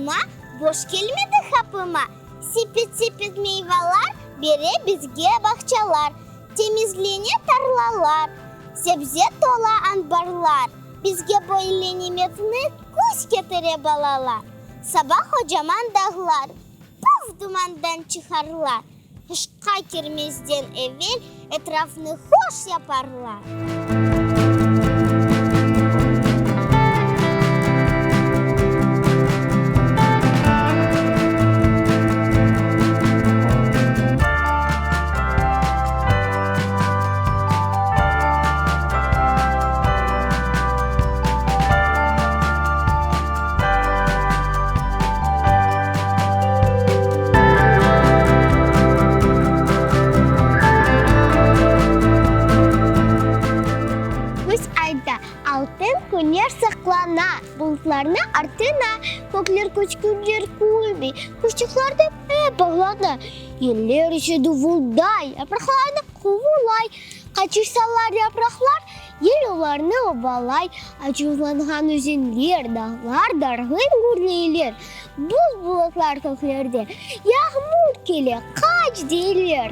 Qapıma, boş kelmedi hapıma. Sepet-sepet meyvalar bere bizge bağçalar. Temizlene tarlalar, sebze tola anbarlar. Bizge böyle nimetni küz ketire, balalar. Saba qocaman dağlar puf dumandan çıqarlar. Qışqa kirmezden evel etrafnı hoş yaparlar. Küz ayda altın küneş saqlana, Bulutlarnı artına, Kökler köçkünler külmey, Quşçıqlar da ep ağlana. Yeller ise duvulday, Yapraqlarnı quvulay. Qaçırsalar yapraqlar, Yel olarnı obalay. Açuvlanğan özenler, Dağlar darğın gürleyler. Buz bulutlar köklerde, Yağmur kele, qaç, deyler.